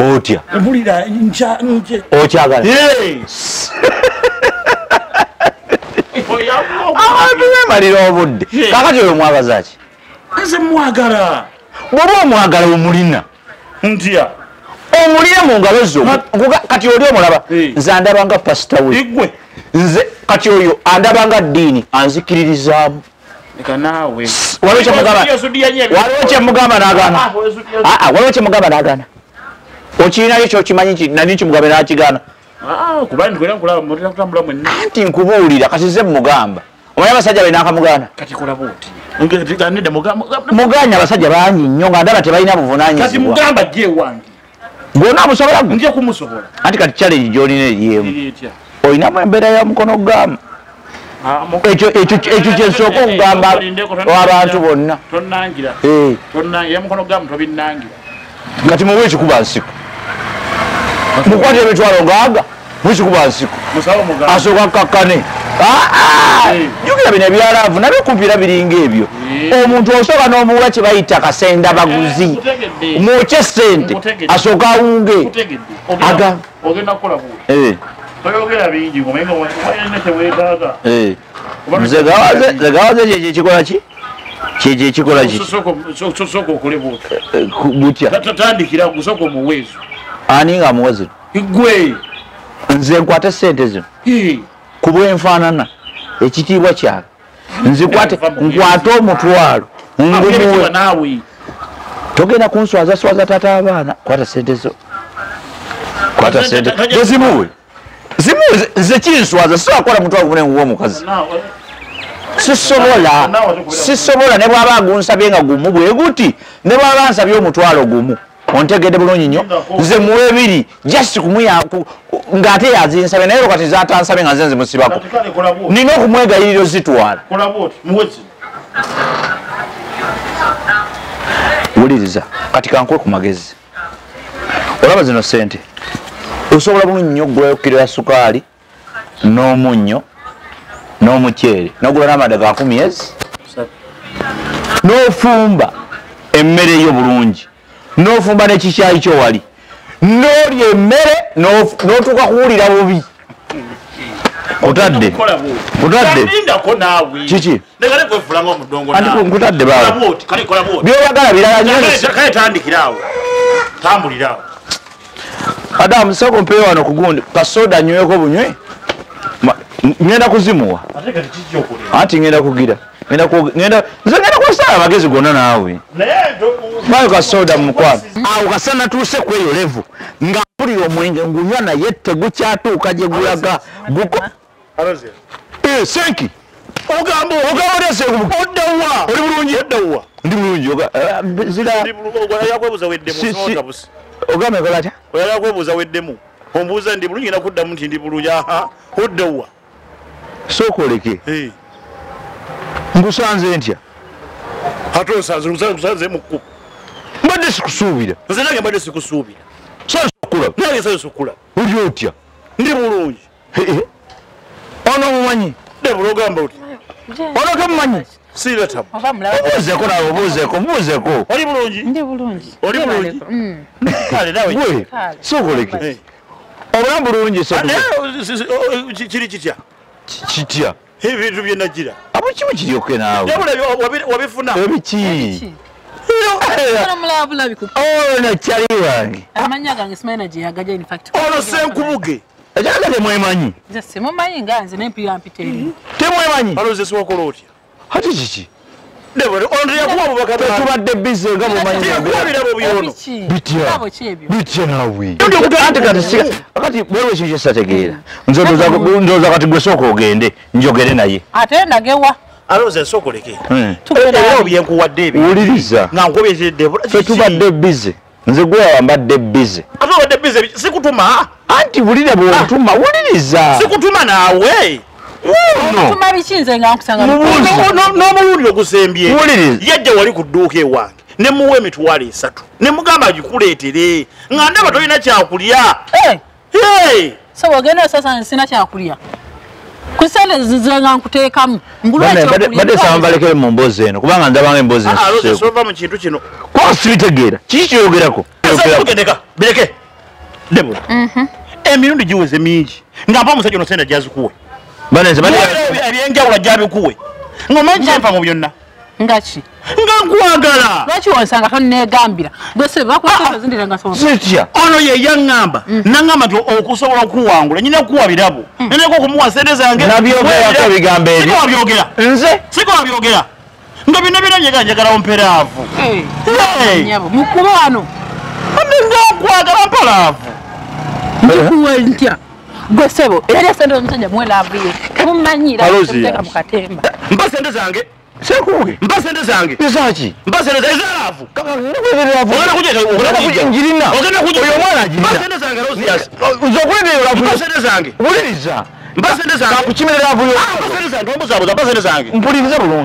Otya? Mpulira nje. Okyagala? Abantu beemalira obudde. Kaakati oyo omwagaza ki? Nze mwagala. Bw'oba omwagala omulina. Ntya? Omulina mu ngalo zo. Kati oli omulaba. Nze andaba nga pasita we. Igwe. Nze kati oyo andaba nga ddiini anzikiririzaamu. Waliwo kyemugamba n'agaana. Waliwo kyemugamba n'agaana. Okirinayo kyokimanyi nti nani kimugambe n'akigaana. Anti nkubuulira kati nze mugamba. Omanyi abasajja be n'akamugaana. Muganya abasajja bangi nnyo nga ndaba tebalina buvunaanyizibwa. Gw'ona amusobola gwe? Anti kati challenge gy'olina eri emu. Olinamu embeera ya mukono gaamu. Ekyo kyensooka okugamba abantu bonna. Kati muwe ekikuba nsiko. Mukwate emitwalo ngaaga, muwe ekikuba nsiko. Asooka akkakkane. Jjukira bino ebyalaavu nabyo kumpira biringa ebyo. Omuntu osooka n'omuwa kye bayita kasenda baguzi. Mwokye ssente asooka awunge. Nze gawaze kyekyo ekikola ki? Kyekyo ekikola ki? Butya? Ani nga amuwa zino? Nze nkwate ssente zino. Ku bwenfaanana ekitiibwa kyange. Nzikwate nkwate omutwalo ngumuwe. Togenda kunswaza swaza taata abaana. Kwata ssente zo. Kwata ssente. Zimuwe. Zimuwe nze kinswaza sisobola kukola mutwalo gumu ne nguwa omukazi. Sisobola. Sisobola ne bw'aba agunsabye nga gumu bwe guti ne bw'aba ansabye omutwalo gumu. Ontegedde bulungi nnyo. Nze muwe ebiri just kumuya ng'ate yazinsabye naye kati zaatansabye nga nze nzimusibako. Nina okumwegayirira ozitwala. Wuliriza kati kankuwe ku magezi. Olaba zino ssente. Osobola bulungi nnyo okugulayo kiro ya sukaali n'omunnyo n'omuceere n'ogula n'amanda ga 10 ezi n'ofumba emmere yo bulungi n'ofumba n'ekikyayi kyo wali n'olya emmere n'otuuka kuwulira bubi. Otadde kiki? Anti nkutadde baawe by'oyagala birala nnyo. Adamu sooka mpeeyo wano ku gundi kasoda nyweko bunywe. Ngenda kuzimuwa. Anti ngenda kugira. Ngenda nze ngenda kusala amagezi gonna naawe. Bayo kasoda mu mukwano. Awo kasana tuuse ku eyo level nga mpulira omwenge ngunywa naye tegukyatuuka gye gulaga. Senki. Ogamba Senki. Oddawa. Oli bulungi? Oddawa. Ndi bulungi. Zira. Ndi bulungi. Yakwebuuza weddemu soda busi. Ogamba ekola atya? Oyagala kwebuuza weddemu. Ombuuza ndi bulungi nakuddamu nti ndi bulungi. Oddawa. Sooka oleke. Nkusanze ntya? Ate osanze mu kkubo. Mbadde sikusuubira. Nze nange mbadde sikusuubira. Nsanyuse okukulaba. Nange nsanyuse okukulaba. Oli otya? Ndi bulungi. Ono omumanyi? Debula ogamba otya? Ono tomumanyi? Siira tabu. Obuuzeeko naawe obuuzeeko obuuzeeko. Oli bulungi? Ndi bulungi. Oli bulungi? Kale naawe. Gwe sooka oleke. Obulamu bulungi kiri kitya? Kitya? Ebintu bye nagira. Abo kimu kiryoke naawe. Debula wabifuna. Ebiki? Ono kyali wange. Amannya gange simanyi na gye yagajja in fact. Ono Ssenkubuge. Ekyagala temwemanyi. Nze simumanyi nga nze n'empira mpita eri. Temwemanyi? Aloze siwakola otya? Ate kiki? Debula ono yakuwa obubaka tubadde busy nga mumanyi. Yakuwa birabo byono. Bitya. Bitya naawe. Ate kati waliwo ekintu kye sitategeera. Nze ndowooza kati gwe sooka ogende njogere naye. Ate nagewa. Aloze sooka oleke. Ebirabo bye nkuwadde ebyo. Wuliriza. Nga nkubye Debula. Ffe tubadde busy. Nze gwe wambadde busy. Ate obadde busy sikutuma. Anti wulira bw'otuma wuliriza. Sikutuma naawe. Otuma biki nze nga nkusanga n'omulundi ogusembye. Yajja wali ku dduuka ewange ne muwa emitwalo 3 ne mugamba agikuleetere nga ndaba tolina kyakulya. So ogenda sasa sina kyakulya. Ku ssente nze nga nkuteekamu ngulwa ekyokulya. Badde nsaba mbalekere mu mboozi eno kubanga ndabanga emboozi ensuse. Sova mu kintu kino. Kuba sibitegeera. Kiki kyoyogerako? Bireke. Debora, emirundi giweze mingi nga mpa omusajja ono sente gyazikuwe. Banenze bali ebyenjawulo gyabikuwe. Ng'omanyi kyenfa mu byonna. Ngaki? Nga nkwagala. Lwaki wansanga tonnegambira? Gwe ssebo bakuwa zindira nga sobola. Sitya. Ono ye yaŋŋamba. Naŋŋamba nti okusobola okuwangula nyina kuwa birabo. Nendeka okumuwa sente zange. Nabyogerako ebigambo ebyo. Siko wabyogera. Nze? Siko wabyogera. Nga byonna byonna njagala njagala omperaavu. Nyabo, mukube wano. Nga nkwagala mpalaavu. Nkikuwe ntya? Gwe ssebo, era sente z'omusajja muwe laavu ye. Temumanyira temuteeka mu katemba. Mpa sente zange. Sekuwe. Mpa sente zange. Ezaki? Mpa sente zange ezalaavu. Ogenda kujja njirina. Ogenda kujja. Oyo omwana agirina. Mpa sente zange Rosias. Nze okuleetera laavu. Mpa sente zange. Wuliriza. Mpa sente zange. Kakukimira laavu yo. Mpa sente zange. Tombuzabuza mpa sente zange. Mpuliriza bulungi.